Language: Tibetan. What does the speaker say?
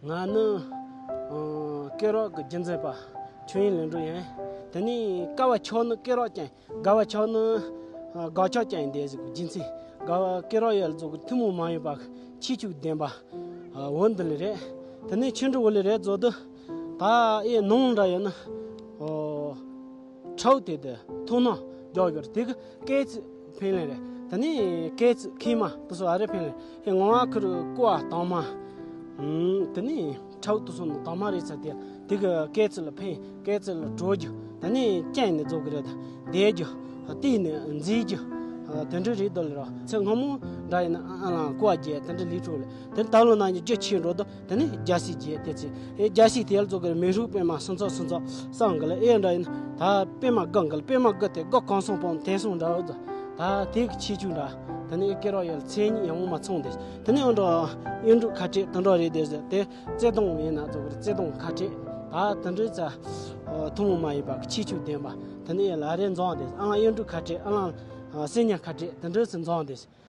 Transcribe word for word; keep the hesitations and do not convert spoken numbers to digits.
ང་ནི་ཨ་སྐེ་རགས་ཀྱི་རྒྱུ་མཚན་པ་ཆོས་དབྱིངས་ལས་འགྲོ་ཡིན། དེ་ནས་ཀ་བ་ཆོག་ནི་སྐེ་རགས་ཅན། དགའ་བ་ཆོག་ནི་ཨ་དགའ་ཆོག་ཅན་ཡིན་དེ་ཟིག་རྒྱུ་མཚན། དགའ་བ་སྐེ་རགས་ཡོད་ལ་ཟོ་གི་ཐུན་མོང་མ་ཡིན་པ་ཁྱད་ཆོས་ལྡན་པ་ཨ་བོད་འདི་ལ་རེད། དེ་ནས་ཆོས་འབྲེལ་བོད་ལ་རེད་ཟོ་དུ། ད་ཨེ་ནང་འདྲ་ཡོད་ན་ཨོ་ཁྲའུ་དེ་དུ་ཐོག་ནང་རྒྱག་ཡོད་དེ་གི་སྐེ་ཚི་ཕིན་ལེ་རེད། དེ་ནས་སྐེ་ཚི་ཁེ་མ་དུ་སོ་ཨ་རེ་ཕིན་ལེ། ཧེ་ངོ་བ་ཁུར་ཀོ་བ་དང་མ། ཨུམ། དེ་ནས་ཁྲའུ་དུ་སོ་ནི་དང་མ་རེད་ཚ་དེ་དེ་གི་སྐེ་ཚི་ལ་ཕིན། སྐེ་ཚི་ལ་གྲོ་རྒྱུ། དེ་ནས་ཅན་ནས་རྫོགས་གི་རེད། བསྡད་རྒྱུ། བལྟས་ནས་འཛིན་རྒྱུ། དེ་འདྲ་རེད་དོ་ལེ་རོ། ཚེ་སྔ་མོ་འདྲ་ཡིན་ན་ཨ་ལང་ཀོ་བ་རྒྱལ་དེ་འདྲ་ལས་འཕྲོ་ལེ། དེ་ད་ལོ་ན་ཉི་རྒྱུ་ཆེ་འགྲོ་དོ། དེ་ནས་རྒྱལ་སྲས་བརྒྱད་དེ་ཚེ། ཨེ་རྒྱལ་སྲས་དེ་ལ་ཚོ་གི་མི་རུ་པད་མ་སུམ་ཚོགས་སུམ་ཚོགས་བསང་གི་ལ་ཨེ་འདྲ་ཡིན་ད་པད་མ་དགུ་གི་ལ་པད་མ་དགུ་དེ་དགུ་གང་སོང་པོ་དེ་སོང་འདྲ་བོ་ད་དེ་གི་ཆེ་ཆུང་འདྲ། དེ་ནས་ཨེ་སྐེ་རགས་ཡོད་ལ་མཚན་ཉིད་ཡང་མ་ཚང་དེ། དེ་ནས་ཨེ་འདྲ་ཨེ་འབྲུ་ཁ་བྲལ་དེ་འདྲ་རེད་དེ་ཟེར་དེ་བརྩེ་དུང་ཡིན་ན་ཚོ་གི་བརྩེ་དུང་ཁ་བྲལ་ད་དེ་འདྲ་ཚ་ཐུན་མོང་མ་ཡིན་པ་གི་ཆེ་ཆུང་ལྡན་པ། དེ་ནས་ཨེ་ལ་རེ་འཛོང་དེ་ཨང་ཨེ་འབྲུ་ཁ་བྲལ་ཨ་ལང་སེ་ཉ་ཁ་བྲལ་དེ་འདྲ་ཚ་འཛོང་དེ།